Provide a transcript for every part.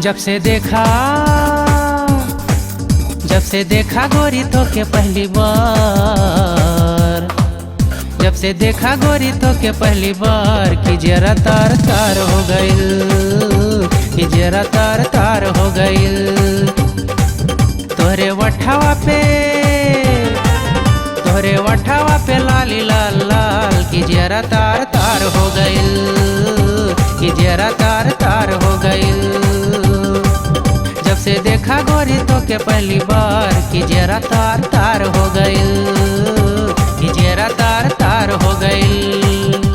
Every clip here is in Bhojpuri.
जब से देखा, जब से देखा गोरी तो के पहली बार, जब से देखा गोरी तो के पहली बार कि जरा तार तार हो गइल, कि जरा तार तार हो गइल। तोहरे वठावा पे, तोहरे वठावा पे लाली लाल लाल कि जरा तार तार हो गइल, कि जरा तार तार हो गइल। जब से देखा गोरी तो के पहली बार कि जरा तार तार हो गइल, कि जरा तार तार हो गइल।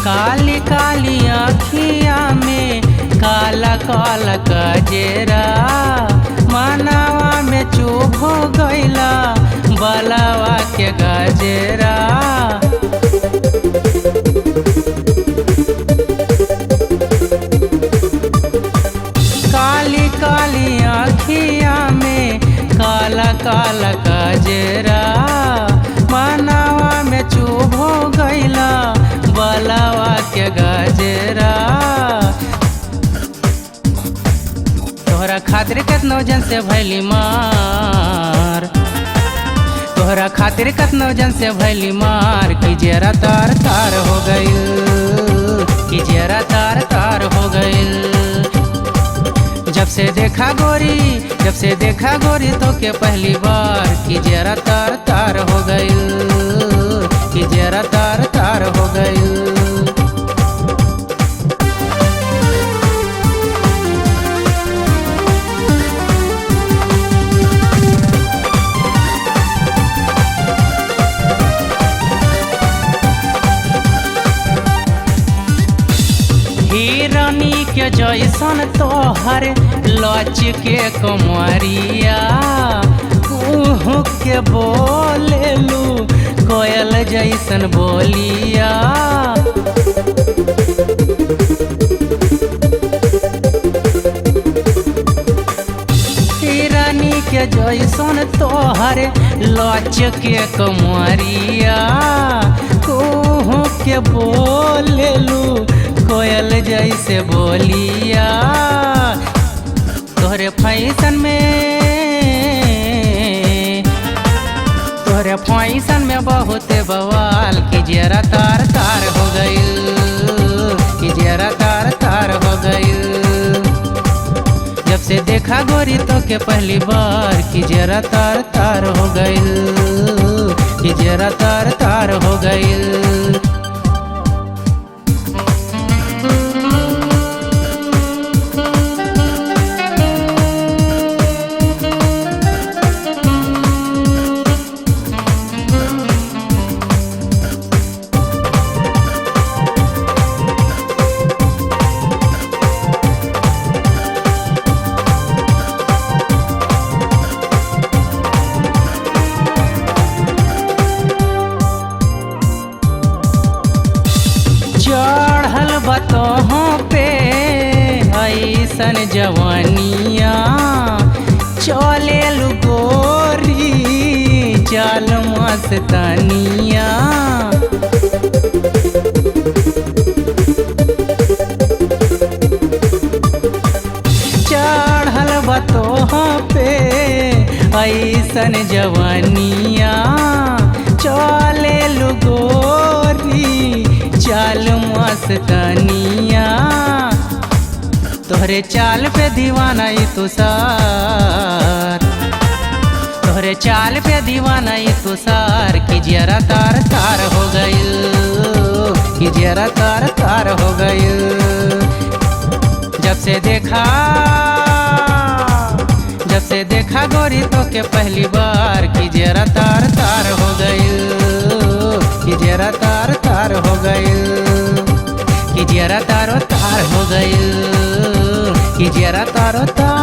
काली काली आँखिया में काला काला कजेरा, मानावा में चुभ हो गईला बलावा के गजेरा। काली काली आँखिया में काला काला कजेरा, मानावा में चुभ हो गईला बलावा के गजरा। तोहरा खातिर कतनो जन से भैली मार, तोहरा खातिर कतनो जन से भैली मार कि जरा तार तार हो गइल, कि जरा तार तार हो गइल। जब से देखा गोरी, जब से देखा गोरी तो के पहली बार कि जरा तार तार हो गइल, कि जरा तार तार हो गइल। हिरनी के जैसन तोहर लच के कमरिया, कुहू के बोलेलू कोयल जैसन बोलिया। हिरनी के जैसन तोहर लच के कमरिया, कुहू के बोलेलू कोयल जैसे बोलिया। तोहरे फैशन में, तोहरे फैशन में बहुत बवाल कि जरा तार तार हो गइल, कि जरा तार तार हो गइल। जब से देखा गोरी तो के पहली बार कि जरा तार तार हो गइल, कि जरा तार तार हो गइल। चढ़ल बतहों पे ऐसन जवानिया, चले गोरी चाल मस्तानिया। चढ़ल बतहों पे ऐसन जवानिया, चले गोरी चाल मस्तानिया। तोहरे चाल पे दीवाना ई तुषार, तोहरे चाल पे दीवाना ई तुषार कि जरा तार तार हो गइल, कि जरा तार तार हो गइल। जब से देखा, जब से देखा गोरी तो के पहली बार कि जरा तार तार हो गइल, कि जरा तार तार हो गइल, कि जरा तारो तार हो गइल, कि कि जरा तारो तार।